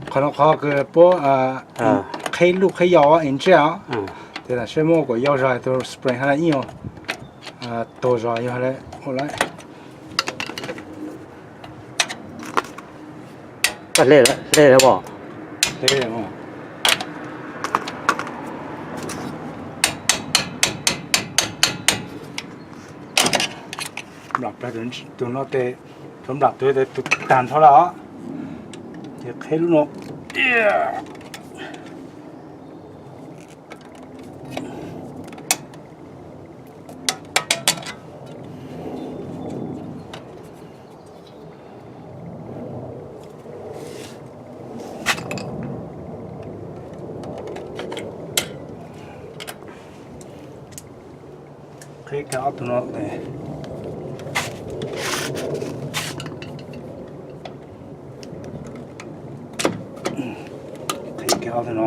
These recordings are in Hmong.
Qhov no qhov kws puab qheb luj qheb yau es ntsej os. Tes tam sim muaj kuas yau zog tus spring ha ib nyuag tuag zog yog le ua lawm. Hle lawm os. Nplam plag tus no tes, tsuav nplam tus tes tus tag nrho lawm os. Ces qheb lub no. Qheb kiag ob tug no. Qheb kiag ob tug no.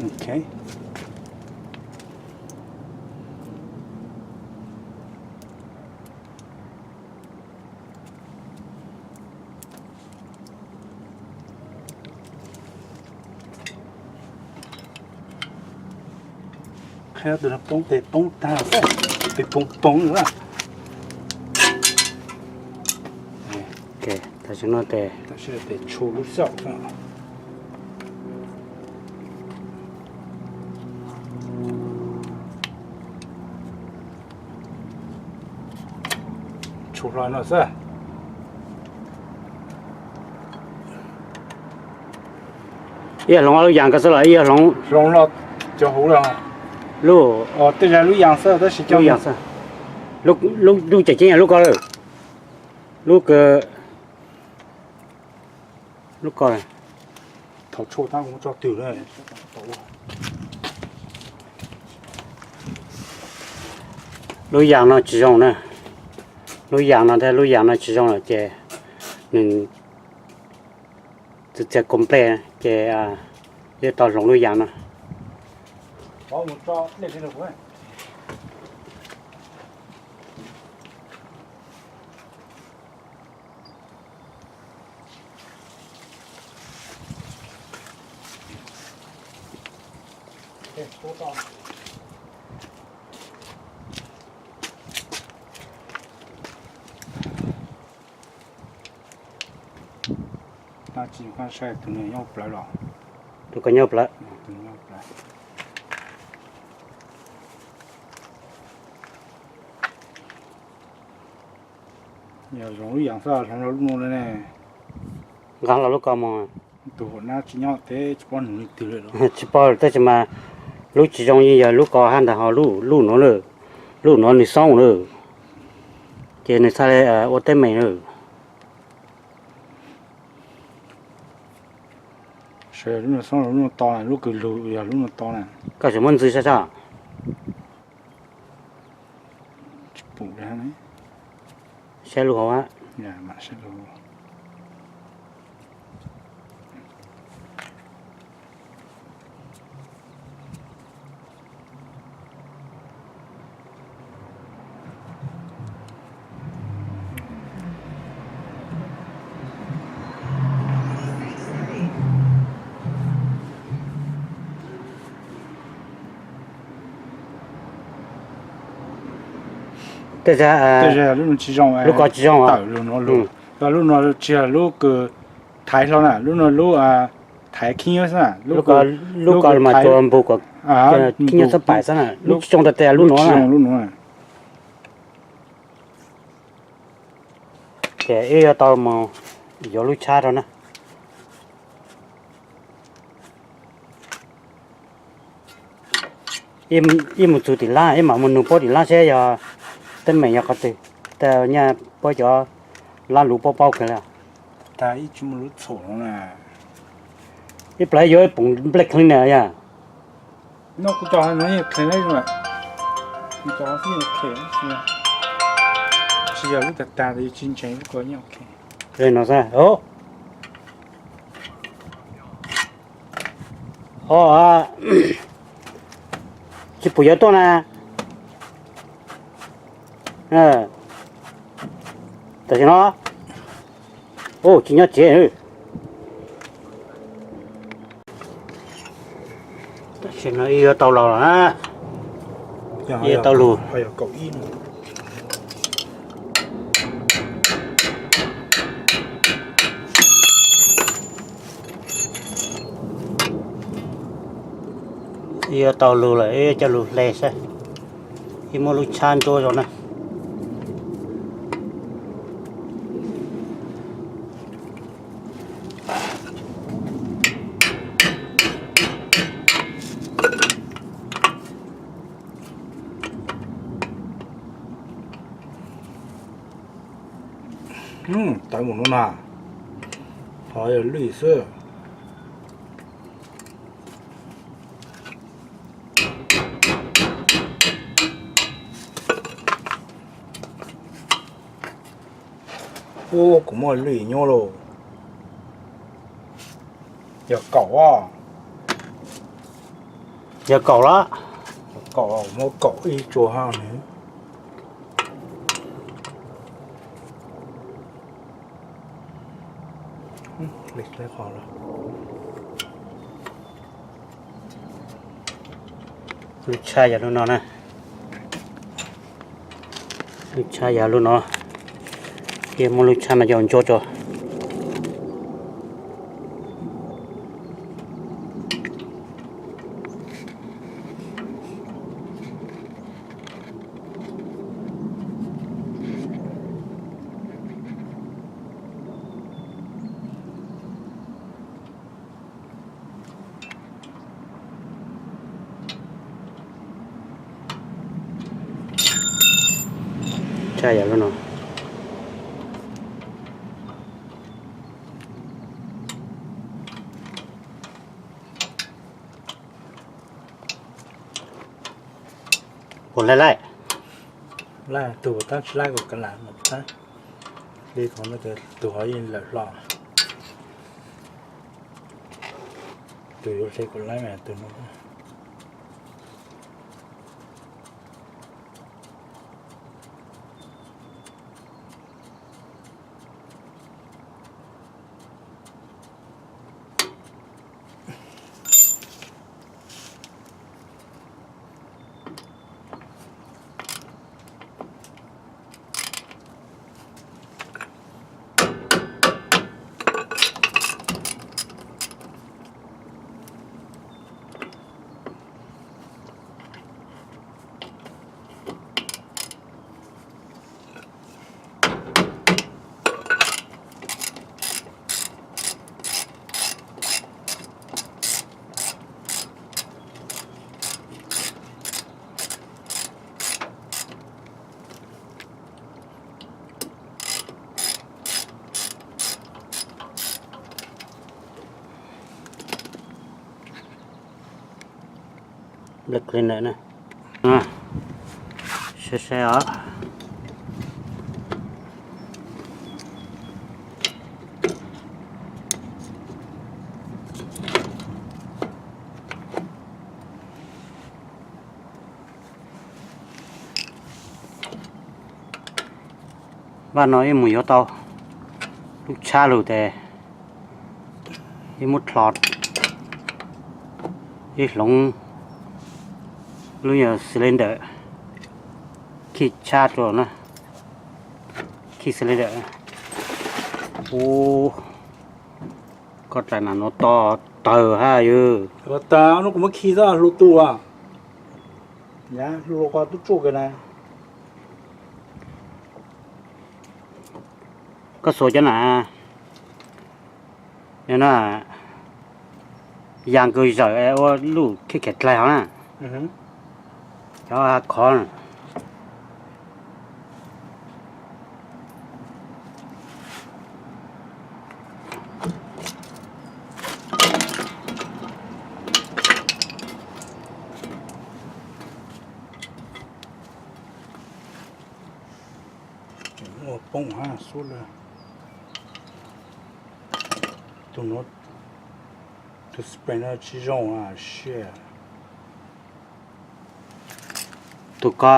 Ok. Qheb tus no poob tes poob tag, poob poob lawm. Tam sim no tes, tes tshu lub xauj. Tshu hlo no xwb. Ib yam hloov ob lub yas ko xwb los ib yam hloov, hloov los cov huv los, lub, tej zag lub yas xwb tab sis cov yas xwb. Lub, lub cem ceeb yog lub ko lawm. Lub ko, lub ko. Thaum tshuaj tab kuv tso twg lawm. Lub yas no tsis zoo na. Lub yas no thiab lub yas no tsis zoo lawm ces nws txias txias complete ces yuav tau hloov lub yas no. Tsis saib tus nyob plawv los. Tus ko nyob plawv. Yog zoo lub yas xwb hloov los lub no ne. Nqa los lub ko mus. Tus hau nab tsis nyob teb tsis paub nug li twg lawm. Tsis paub tab sis mas lub tsis zoo yeej yog lub ko hab ntawd ho lub, lub no lawm. Lub no nws xoob lawm. Ces nws txhaj li ua teeb meem lawm. Sawv yog lub no xoob los lub no to na, lub kws lug yog lub no to na. Koj tseem muab ntxiv sab sab. Tsis pum li. Saib lub hauv. Tej zaum, tej zaum lub no tsis zoo, lub ko tsis zoo, tawm lub no lug. Lub no tsis yog lub kws thaiv hlo na, lub no lub thaiv khib nyob xwb na. Lub ko mas tsuas npug kom khib nyob txhob pais xwb na, lub tsis zoo rau tias lub no na. Ces wb yuav tau mus yuav lub tshab rau na. Ib mus txug tim lab, ib mam mus nug puab tim lab seb yog teeb meem yog qhov twg, tas nyaj puab cov lab luv puab paub kawg li. Ib plawv yuav ib poom nplej cleaner yog. Tsis yog lub tag tag, tsis ntseeg lub ko. Li no xwb. Ho, tsis pum yuav tuaj na. Tam sim no tsis nyob tsev. Tam sim no ib yuav tau laus lawm na. Ib yuav tau lug. Ib yuav tau lug lawm, ib coj lug hle saib. Ib muab lub tshab ntsuab zog na. Tawv mus no na, ho yog lwj xwb. Ub, kuv muaj lwj nyuaj lauj. Yog kaum os. Yog kaum los? Kaum, muab kaum ib tsuag hab nws. Lub tshab yog lub no na. Lub tshab yog lub no. Cia muab lub tshab no coj ntsuab tso. Tshab yog lub no. Puas laib laib? Laib, tus tab tsis laib kuv kav lam mus tab. Li qhov no ces tus ho yeej lawm hlo. Tus yuav hle kuv laib mas tus no. Black cleaner na. Saib saib os. Npaj no ib mus yuav tau lub tshab lug tes ib muab dlhos, ib hloov lub nyuag cylinder khij tshab rau na, khij cylinder. Ub, koj dlaim nas nuav to tawg hab yog. Ua tas no kuv muab khi xwb, hlu tu as. Hlu ko tub tsuj kiag na. Koj xuas cov na, yog na, yas kawg zawm ua luj khib khiav dlaig hov na. Cov khov na. Ua poob hab xub lawm. Tus nuav, Tus spring no tsis zoo a, shit. Tus ko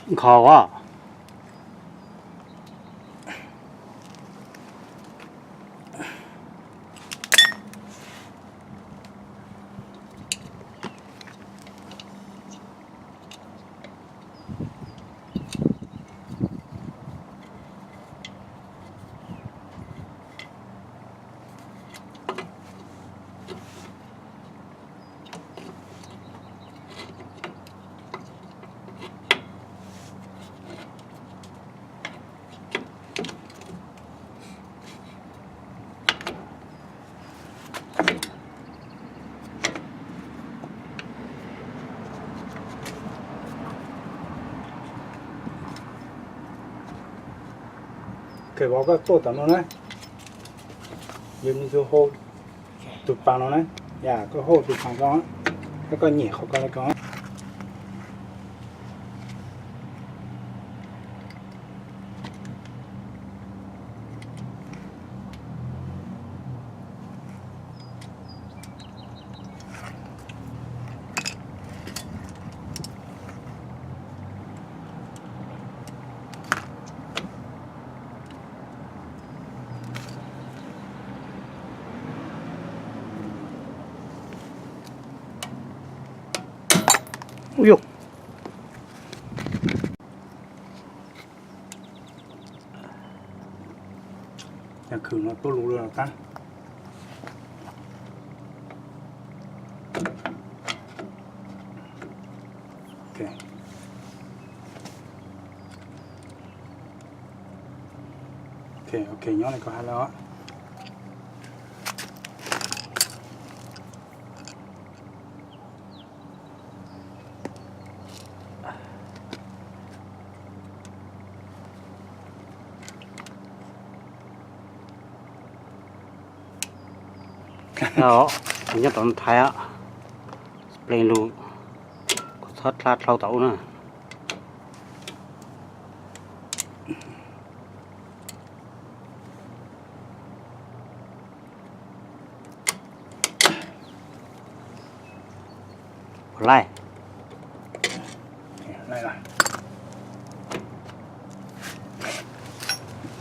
nkhaus as. Khev vauv koj tuaj tom no na, yog me ntxwg hau tus pas no na, yog koj hau tus pas ko, koj koj nyem qhov ko ko. Ub yus, khwv no tuaj lus lawm qab. Ok, nyob li ko hais lawm. Nyob tau thaiv, plees lug, kuv txhob dlha dlhau tau ub na. Puas laij?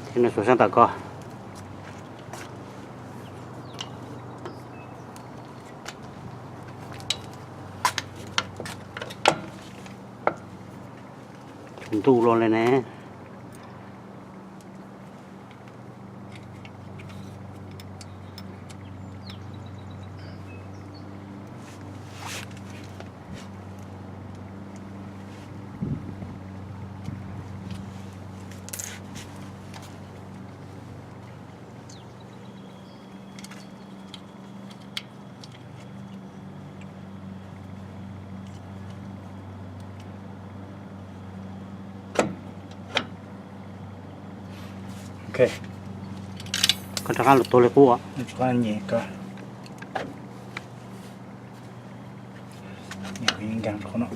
Thiab nws xuas sab tom ko. Tsum ntuj los li ne. Ok, koj rov qab los tua li qub. Rov qab nyem ko. Nyem ko yeej nkees rau qhov no.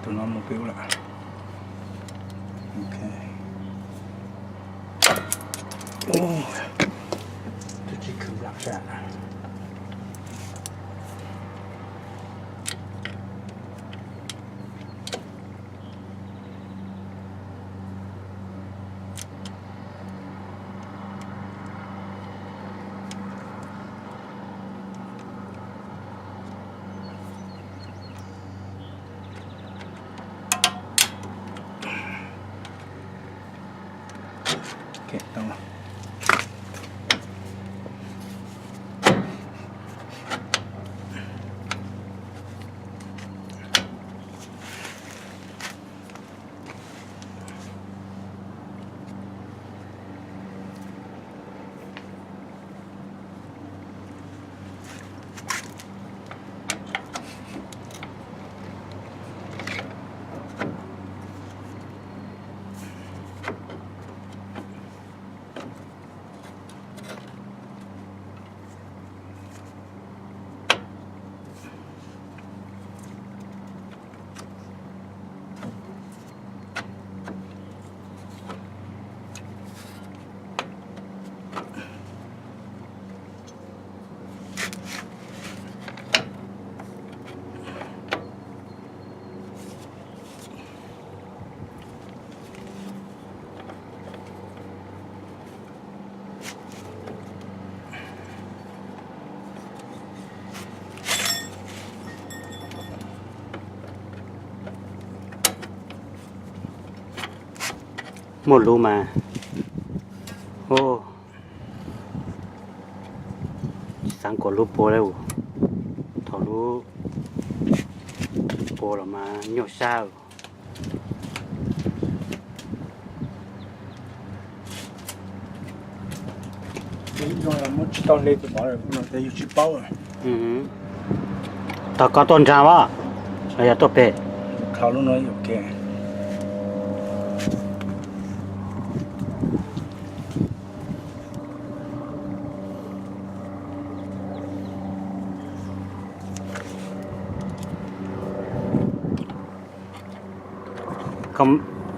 Tus no mus pem ub lawm. Ok. Twb tsis khwv lam sab. Muaj lub mas, tsis xav kom lub puas li, thaum lub puas los mas nyuaj sab. Tsis tau hle tus pov, yus tsis paub. Tog koj tuaj nraag as, los yog tuaj pem? Kho lub no ke.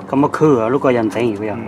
Koj muab khwb lub ko yog ntxeev yog?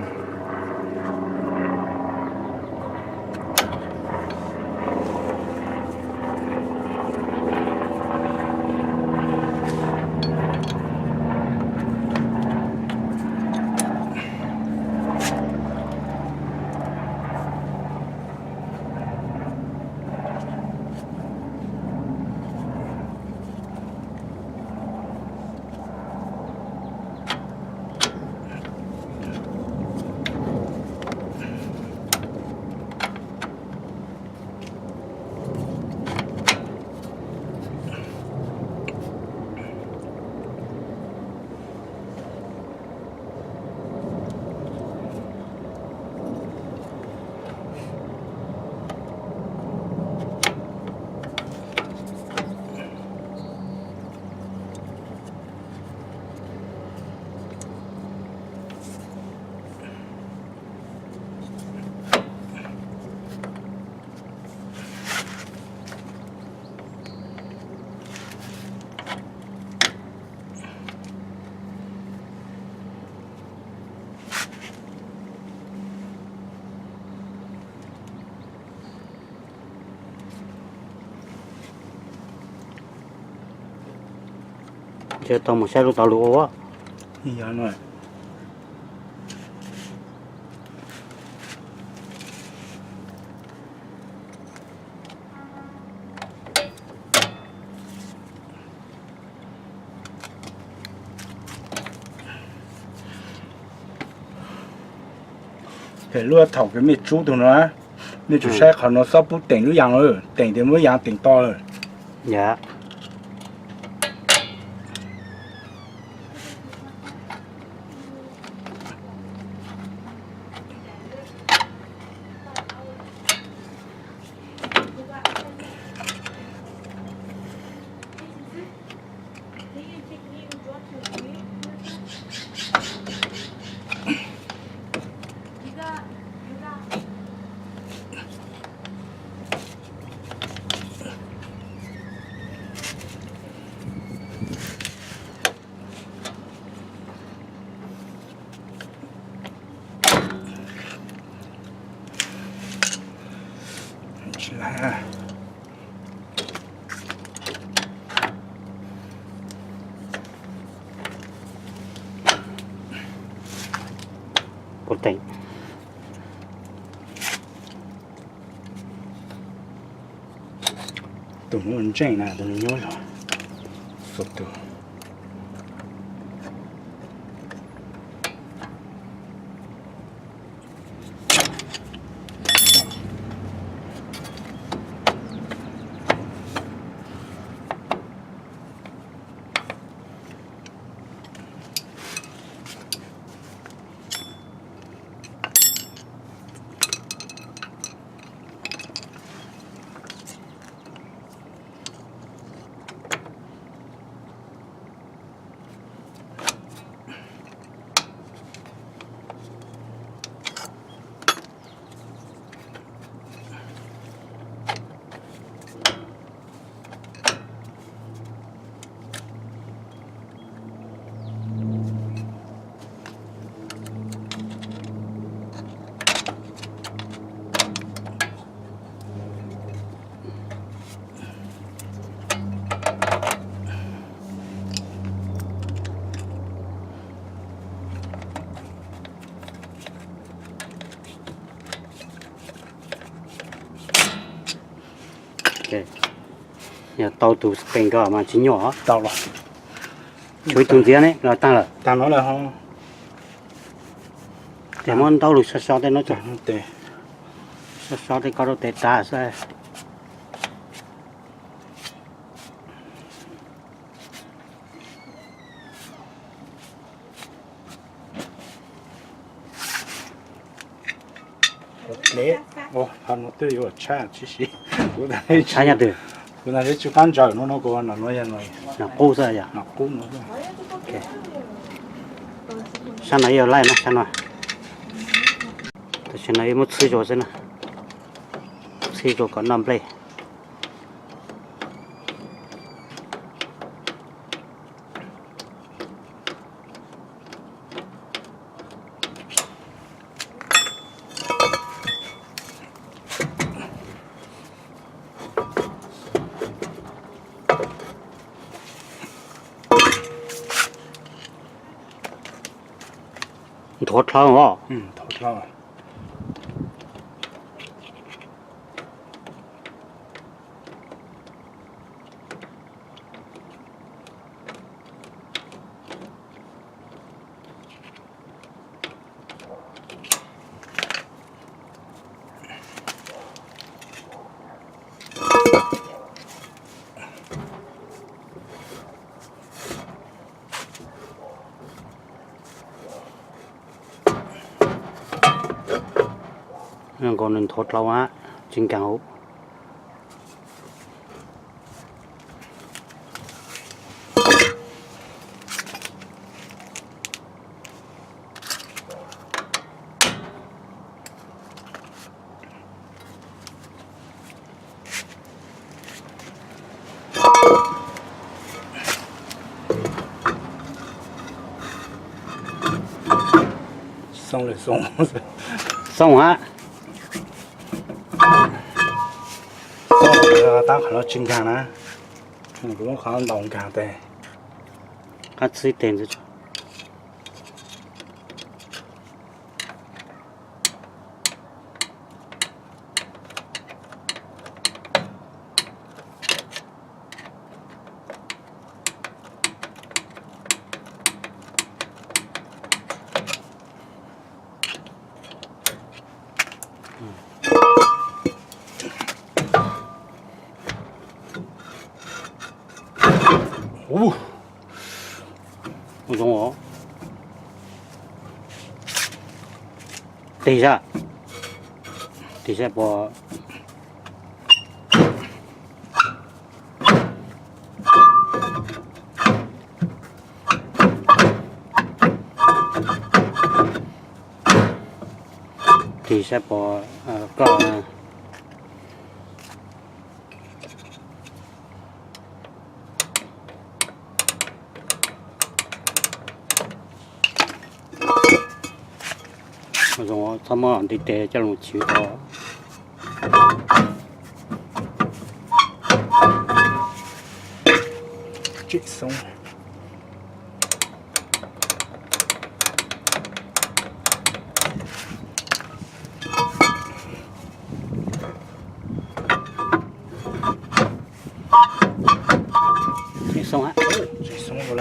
Ntshe tau mus saib lub tau lus ua. Phem luaj thaum kws mej tsub tug no, mej tsum saib qhov no xob pub teem lub yas, teem tias muab yas teem to lawm. Tus nuav ntseej na, tus nuav nyob zog xub tus. Yog tau tus sartén ko mas tsis nyuaj. Tau los. Tshuav ib tug ntxiv ne los tag lawm? Tag no lawm ho. Ces muab ntaub lug so so tej no, so so tej ko rau tes tas xwb. Kuv tsis qab ntsaws no, no kuv no qub xwb yog. Sab no yog laij na, sab no. Tam sim no muab txhwb zuas xwb na, txhwb zuas kom noj nplej. Nthuav dlhau os. Nkaus nws nthuav dlhau, tsis nkees hauv. Xoo hab. Tab qhov no tsis nkaag na, kuv lub qhov ntaus nkaag tes, qab txhib teg ntxwg. Ua zoo os. Tig sab, tig sab puas, tig sab puas koj. Zoo, txhob muab ntiv tes coj los chwv tau. Tsis xoob, tsis xoob ua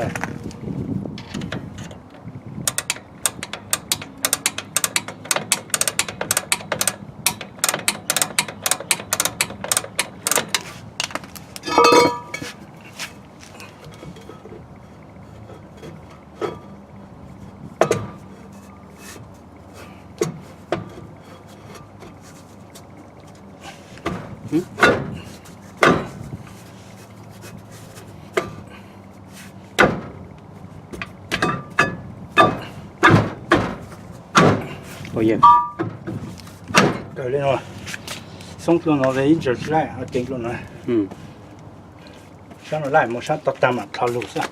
li. Kaw li no, xoob dlua no ib ntsis tsis laij, ceev dlua no. Sab no laij mus sab tog tag mam dlhau lug xwb.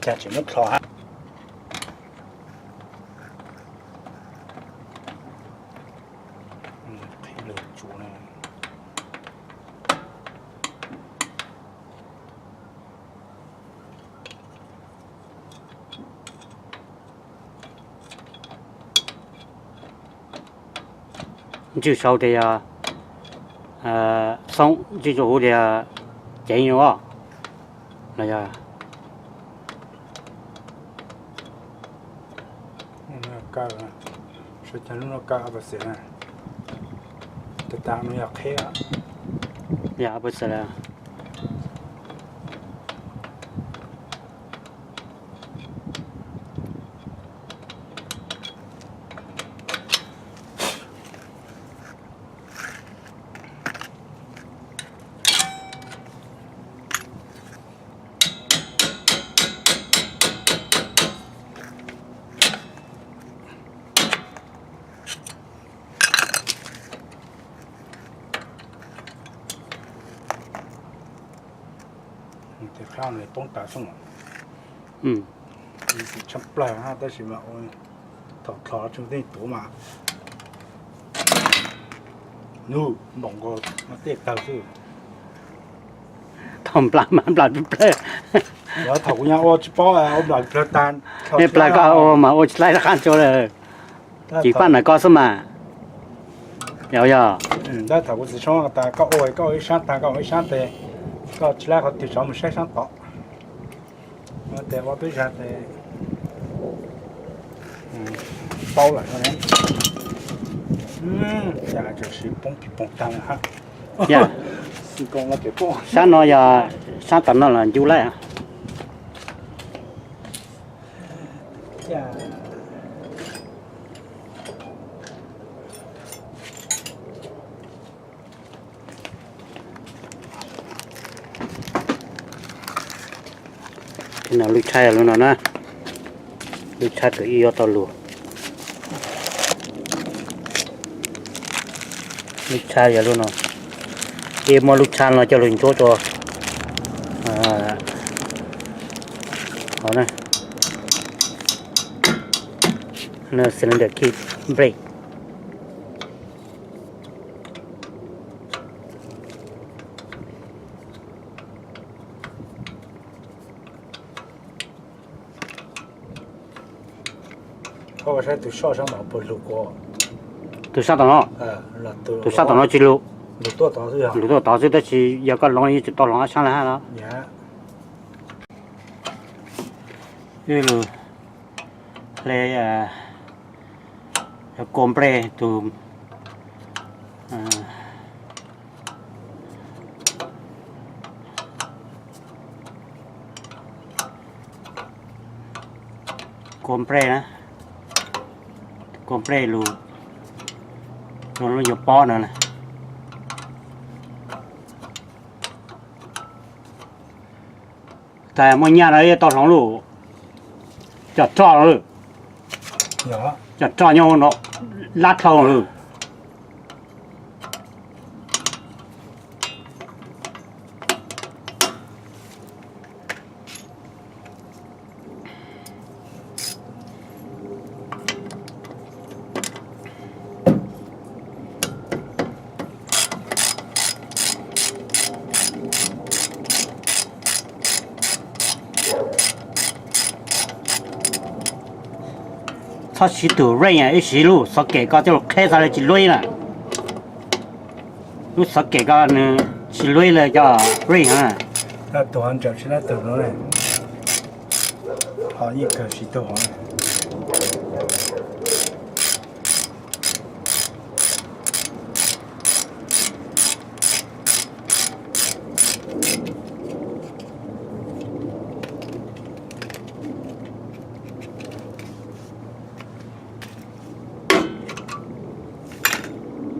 Cas tseem muab dlhau hab. Ntswj sau tias yog xoob, ntswj rua huv tias ceev os, los yog Kaw, sawv cog lub no kaw opposite na. Tus tas no yog qheb. Yog opposite. Tes qhab no poob tawv xwb. Easy tshaj plaws tab sis mas thaum dlhos tseem tej tuav mas nub npaum nkaus mas tej tawg xwb. Thaum nplas mas nplas plawg. Thaum kuv nyuam ua tsis paub ua nplas plawg tag. Neb plawg koj ua mas ua tsis laib rov qab ntsuab lawm. Cim paj ntawm koj xwb mas. Yog yog. Tab thaum kuv txiv sab tas koj ua koj ua ib sab tag koj ua ib sab tes, koj tsis laib qhov twg tso mus saib sab tod. Tes ua peb zag tes paub lawm. Cas tseem siv poob pis poog tag lawm hab. Sab no yog sab tom no los ncu laij. Lub tshab yog lub no na, lub tshab kws ib yuav tau luag. Lub tshab yog lub no, ib muab lub tshab no coj lug ntsuab rua hov na, cylinder kit brake. Koj saib tus soj sab no puas lug kua? Tus sab tom no, tus sab tom no tsis lug, lug tuaj tod xwb tab sis yog koj loov yeej tsis tau loov ob sab lawm hab los. Ib lug hle kua nplej tus kua nplej na, kua nplej lug, lug yuav pob no na. Tas muaj nyaj no tau hloov lug, cov roj, cov roj nyob no lab dlhau lug. Txhob siv tug ring, ib siv lub socket koj coj lug qheb txog le tsis luib na. Lub socket koj nws tsis luib le cov ring na. Tus hov ntsaws tsis tau tug no, hov yeej kawg tsis tau hov.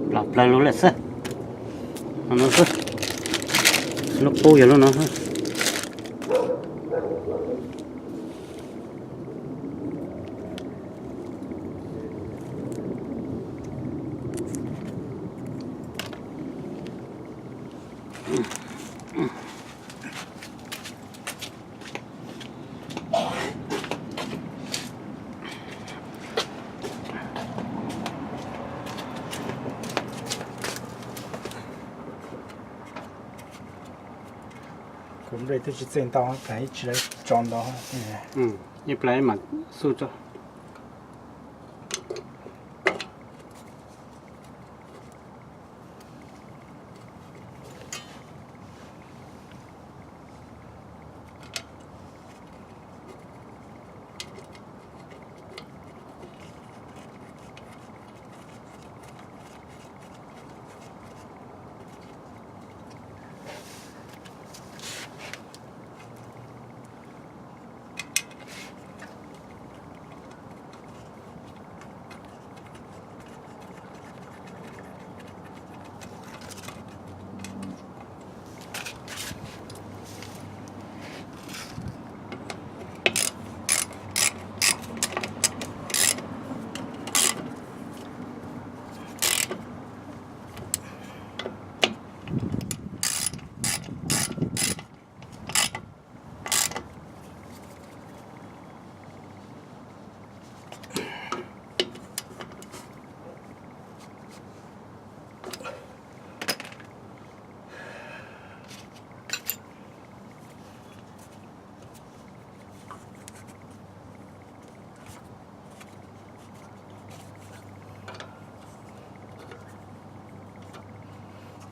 Los plawg lub lawm xwb. Lub qub yog lub no. Kuv nplej twb tsis txawj ntau, tas ib tsis tso ntau. Ib plag mam xub tso.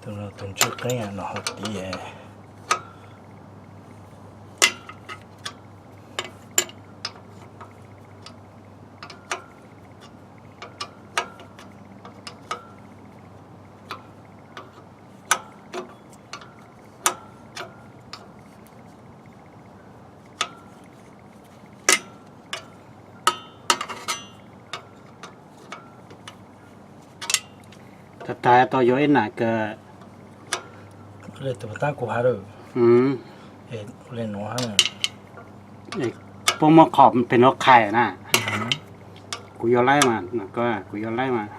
Tus no tus ntswj qeeb no hauv tid. Tag tag tau yuav ib nam kawg. Tus tab kuv has lawm. Puab muab qhov pem no qhais na. Kuv yuav laib mas, kuv yuav laib mas.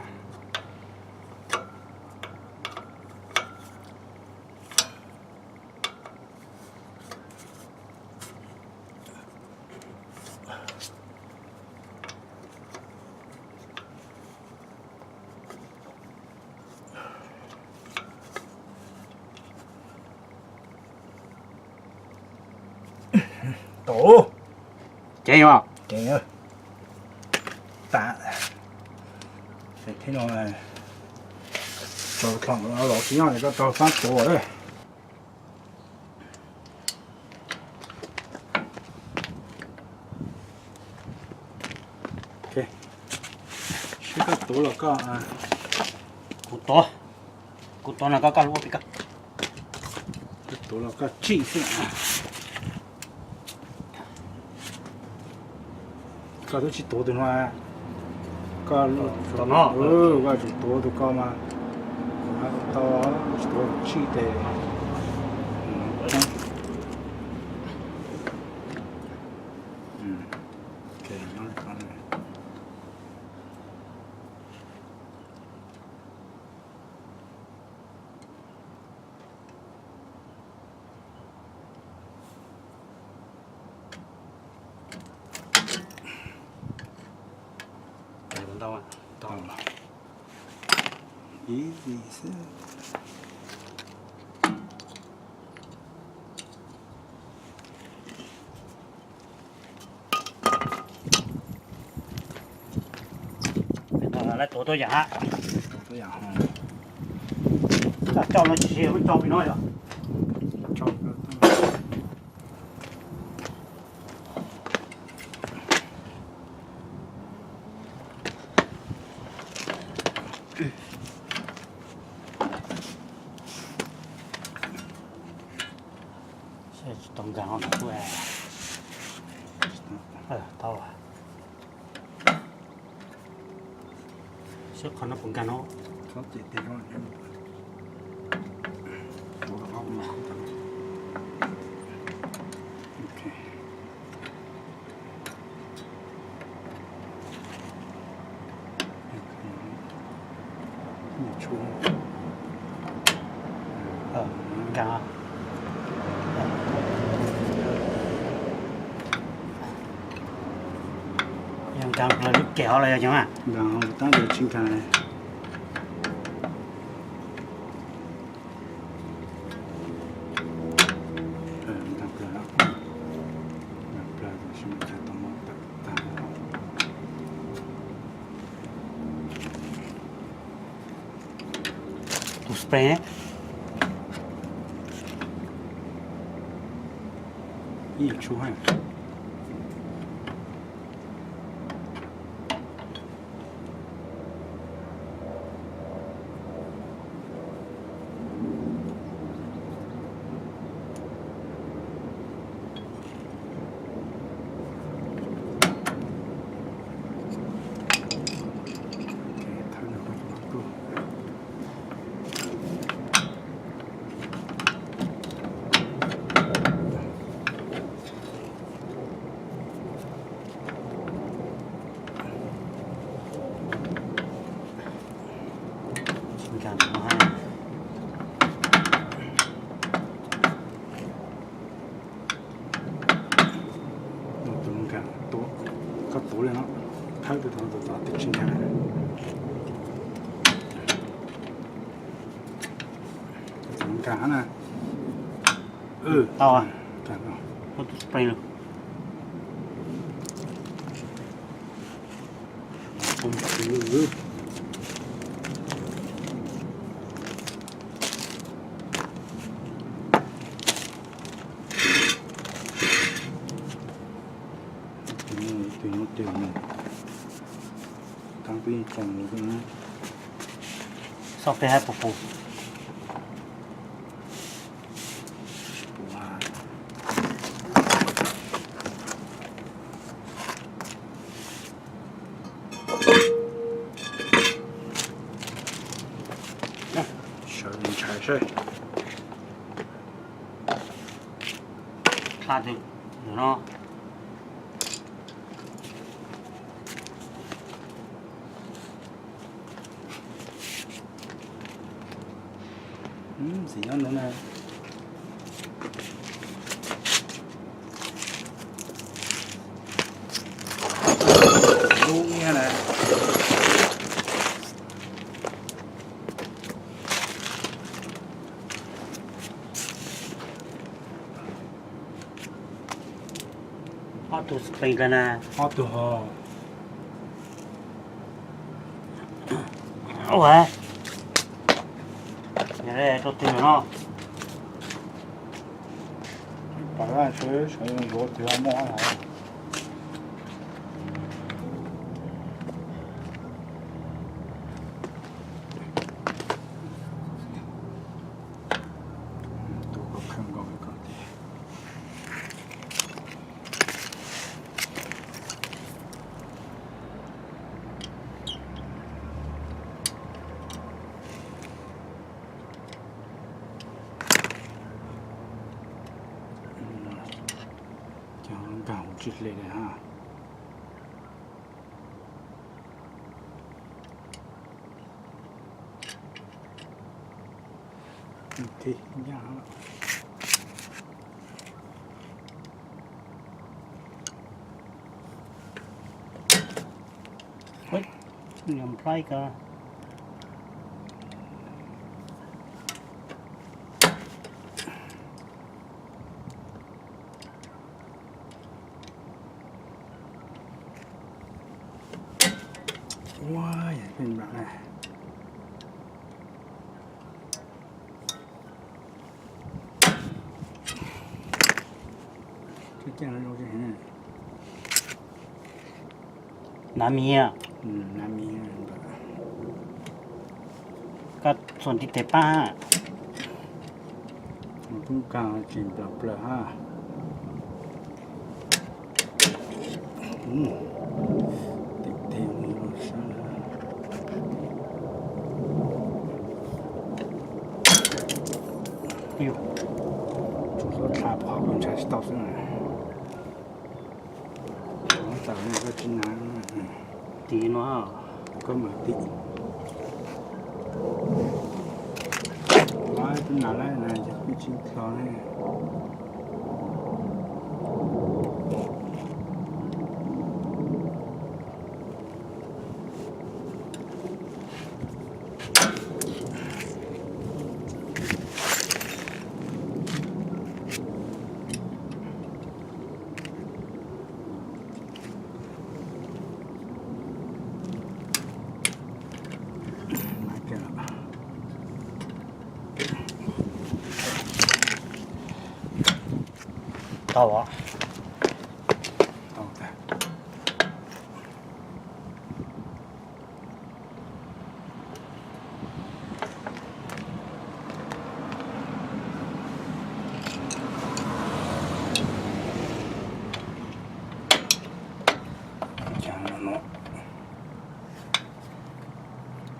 Tau. Ceev os. Ceev. Tas. Thiab no, tso los tsis nyob, koj tso fab tuav lawm. Seb koj tuav los koj, kuv tuav, kuv tuav no koj, koj lub ua pem koj. Koj tuav los koj tsij xwb. Koj twb tsis tuav tus no, koj, koj tsis tuav tus ko mas, tau, tsis tuav tsij tes. Ib xwb. Lawv tuav tuaj yam, coj no tsis tso pem no yom. Tsis tau nkag no. Tau. Seb qhov no puas nkag no. Nkag, yog nkag plaws lub kem hov los yog cov na? Nkag tab sis tsis nkag. Tus spray ib yam tshuaj. Tus no nkag, koj tuav li no, thawb tus no tus tod twb tsis nkag. Tus no nkag na. Tau, muab tus spray los. Tw, tau peb tsoom, xob peb hab puv puv. Sawv ntshai seb. Tag twg no. Xim nyob no na. Lub nyiaj na. Ob tug xwb plees dlawg na. Ob tug ho. Ua, rau twg no. Pab sawv, sawv yuav twg muaj. Tus kheej nkaus li koj tiag. Cov nkag hauv tsis hle li ha. Thib nyaj. Ui, niam nplhaib ko. Ua, yog pheej nram na. Nav miv, nav miv, koj txuas ntiv tes pab. Tub kag tsis nplaws plaws ha. Tim teg mus los sab. Tsuas xob tha phom koj ntshav tsis tau xwb na. Txawm no koj tsis na. Tim no koj mam tim. Tsis nas lawm na, ces kuj tsis dlho ne. Tau os. Tau tag.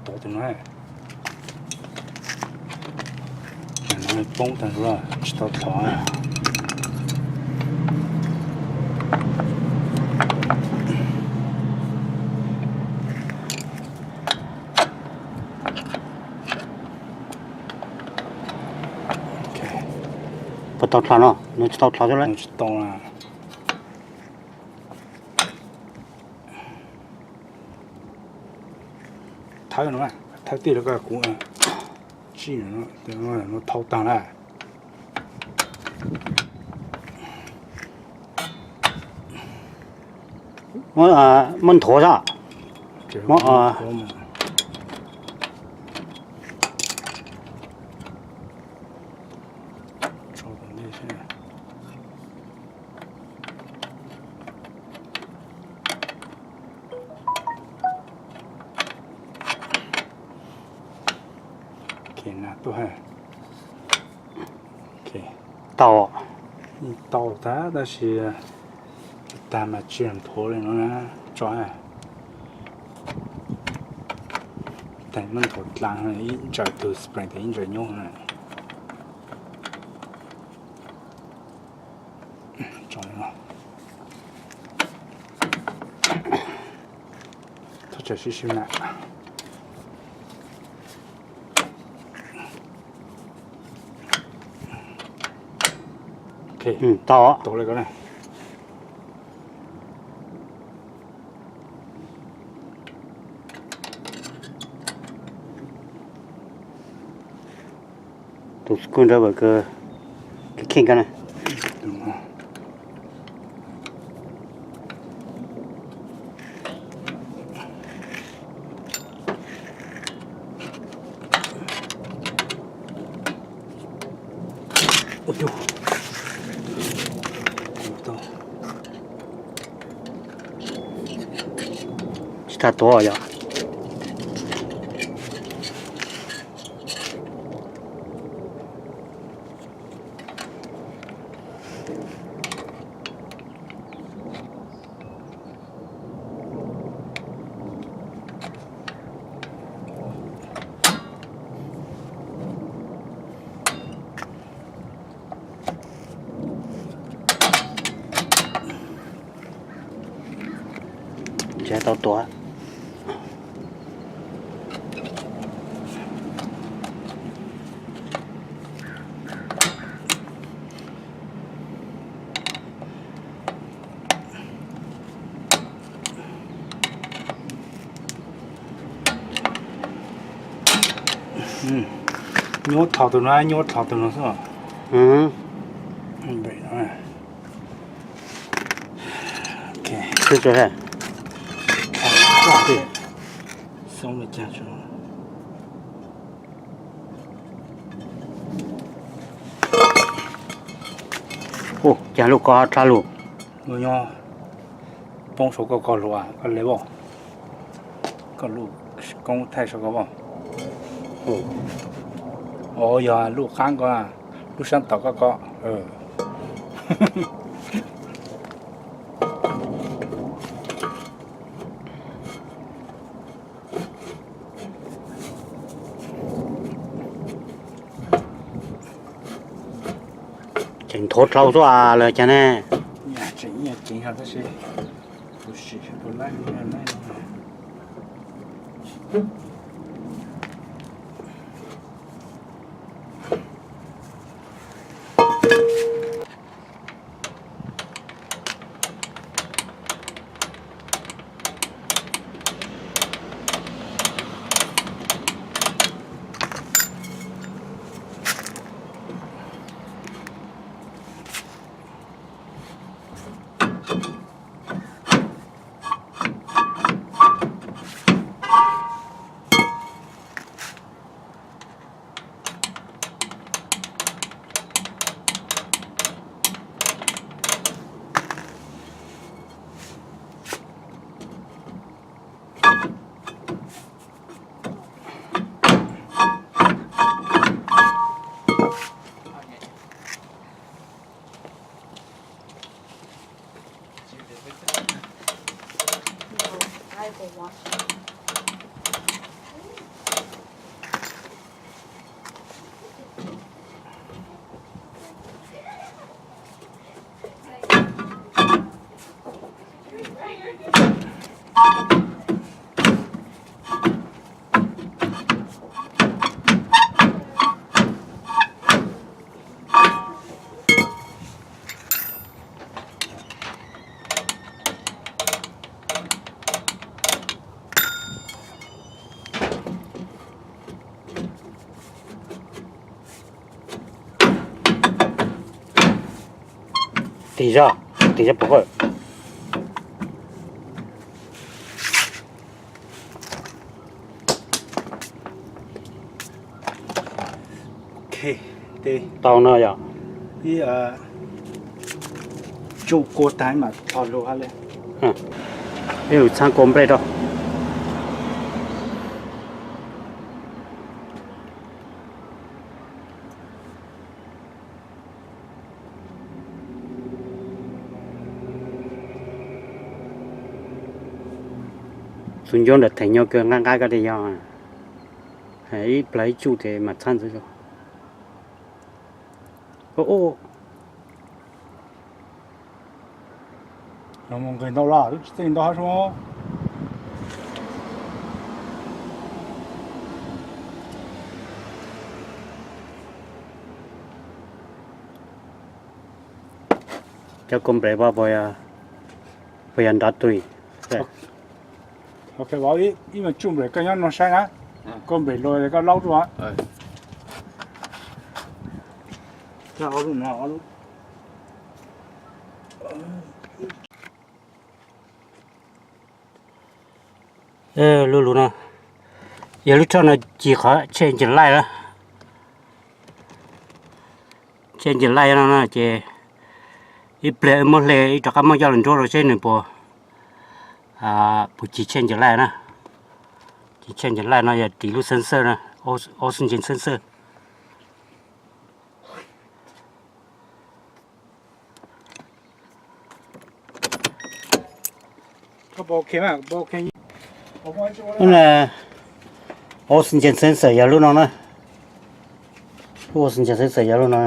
Tau tus no, no poob tag lawm tsis tau thov. Puas tau dlhau no? Nws tsis tau dlhau thiab lauj. Tsis tau. Thawb no, thawb tij los koj kuv tsij no, no thau tag na. Muab nthuav zog. Tau, tau tag tab sis tag mas tsis phuav li no na, tso. Tag muab nthav dlaa ib ntsaws tug spring tas ib ntsaws nyob na. Tso li no. Thov tsaws sib sib na. Tau, tau li ko na. Tus screwdriver kheej kheej ko na. Tsis tas tuav yom. Ntshe tau tuav. Nyuaj dhau tus no, nyuaj dhau tus no xwb. Ua cas lub ko tshab lug? Lub nyob poob saum koj ko lug, koj le voj, koj lub koob thaij saum koj voj. Os, yog lub qaab ko, lub saab tom koj ko. Tseem nthuav dlhau xwb lawm cas ne. Tig zog, tig zog puv hawm. Tau no yom. Tsuj kua tag mam tho lug hab le. Ib lus txhaab kua nplej rau. Tus ncuab ntawm theem nyob kawg nqaij nqaij koj tias yog, ib plag ib tsuj ces mam txhab ntxiv. Nqis ntau los twb tsis txeej ntau hab sub. Cov kua nples puas yog nrov twg? Ok, ib me tsuj nples koj nyob no saib na. Kua nples luag koj laub rau. Lub lub no yog lub roj no, cig qhov tshe ntsis laij na. Tshe ntsis laij no na ces ib pliag wb muab hle, wb rov qab muab coj los ntsuab rau seb nws puas, puas cig tshe ntsis laij na. Cig tshe ntsis laij no yog ris lub sensor na, oxygen sensor. Oxygen sensor yog lub no na. Lub oxygen sensor yog lub no.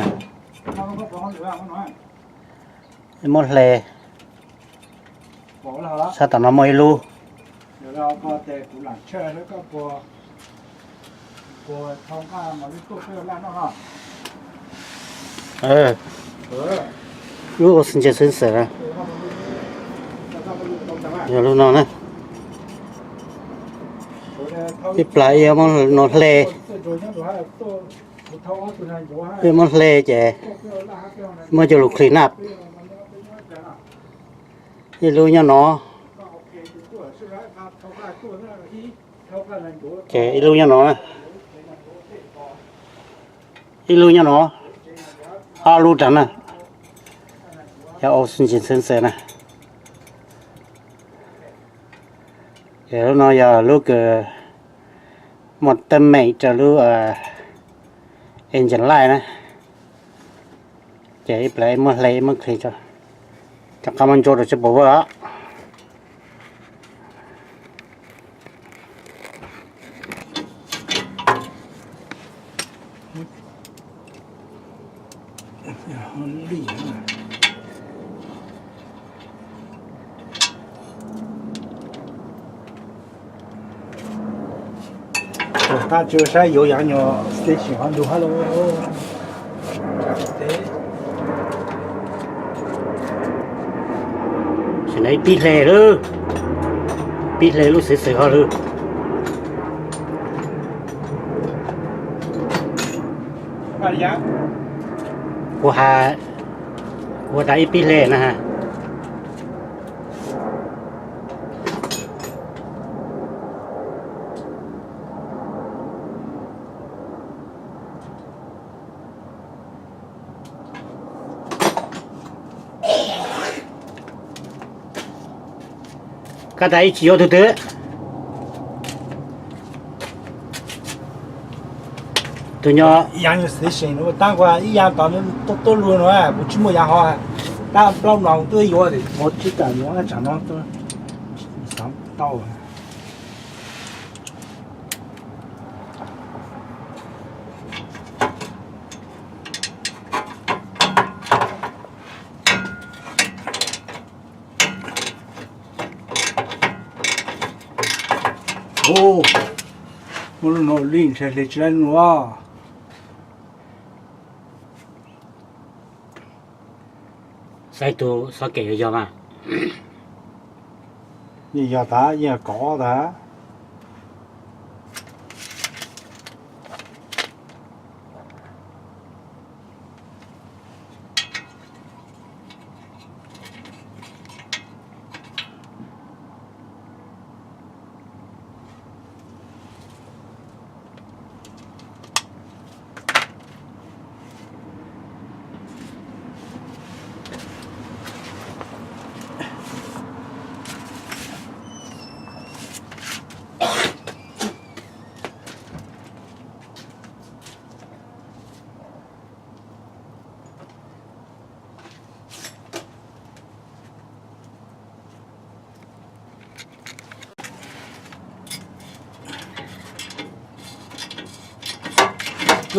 Muab hle. Sab tom no muaj ib lub. Lub oxygen sensor yog lub no na. Ib plag ib yuav muab no hle. Ib muab hle ces muab coj lug clean up. Ib lub nyob no, ces ib lub nyob no, ib lub nyob no, ob lub rau na, yog oxygen sensor na. Ces lub no yog lub kws muaj teeb meem rau lub engine light na. Ces ib plag muab hle muab clean tso, rov qab muab ntsuab rau seb puas work os. Tab tsi saib yuav yav nyuag station ho ntug hab lauj. Sim no ib pib hle lawm, pib hle lub xwv xwm ho lawm. Kuv has, kuv tas ib pib hle na has. Koj tas ib tsis yuav tug twg? Tus nyob yav station tab kuv ib yav tod tuaj luag no kuv tsis muaj yav ho, tab plaub no twb yuav, tsib tas yuav tsam no tau. Muaj lub no li ntshe hle tsis laib lub no. Xaiv tus xov kem yog mas. Yeej yog tas, yeej kov tas.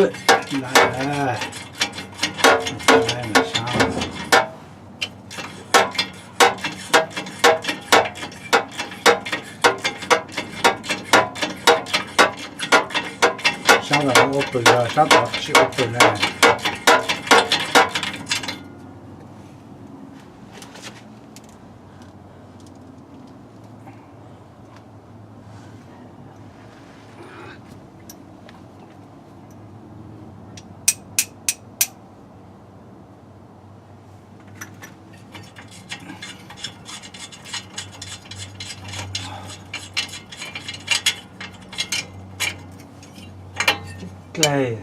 Lawm, lawm, sab, sab los ua pwm, sab tod tsis ua pwm na. Dlaig.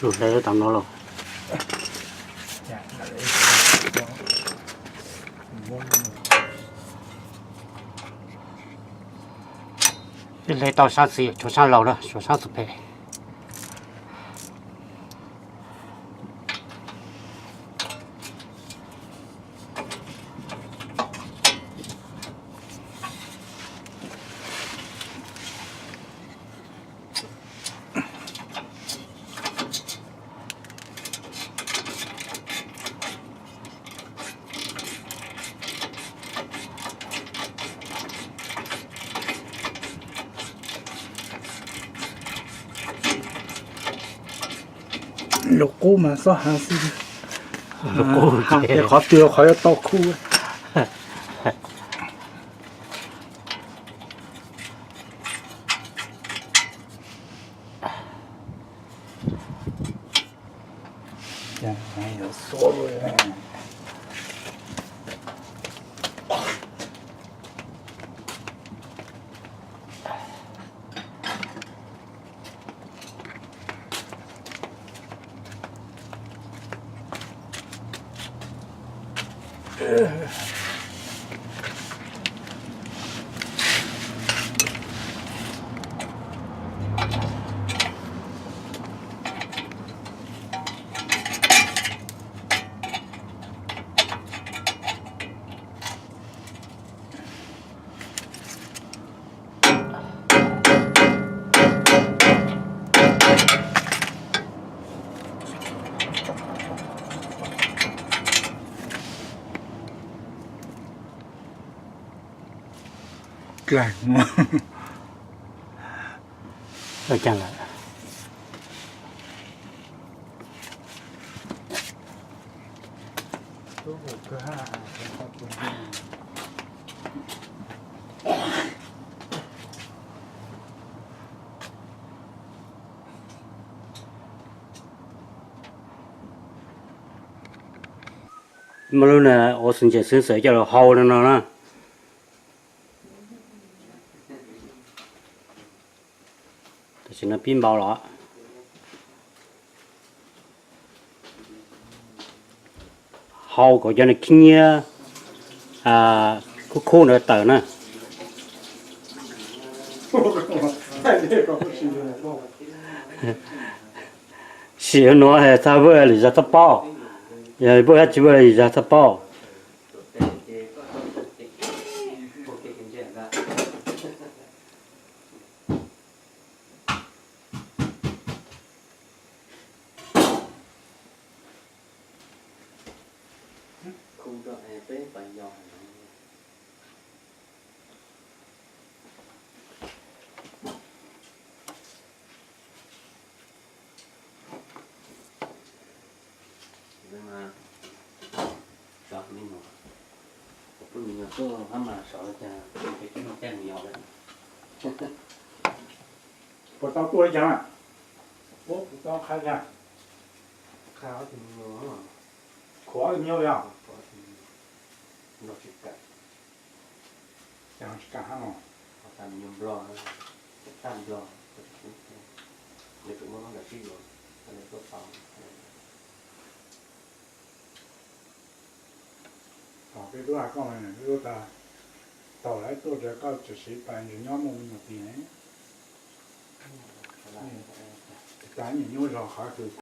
Lub hle tau no los. Ib hle tau sab xis, tshuav sab laus na, tshuav sab xub phem. Lus qub mas xob hav xwb, lus qub ces qhov twg qhov yuav tau khub. Dlaig. Ua caag lawm. Muaj lub na ua xwm ntses xwb xwm coj los hau no no na. Tam sim no pib npau los. Hau kom cov niag khib nyiab khub khub ntawd tawm na. Sim nuav txhaj vwj lwm zag txhob paub, yog vwj dab tsi vwj lwm zag txhob paub. Puas tau tuaj li cas? Puas tau qha cas? Khuam ob tug me nyuam yog? Cas tsis kam hab no? Thaum peb tub hais koj, peb tub tas, thaum lawv tuaj tias koj tsis siv pais ntsis nyob muaj me nyuam tis ne. cas nyuam nyuj zog qhov kws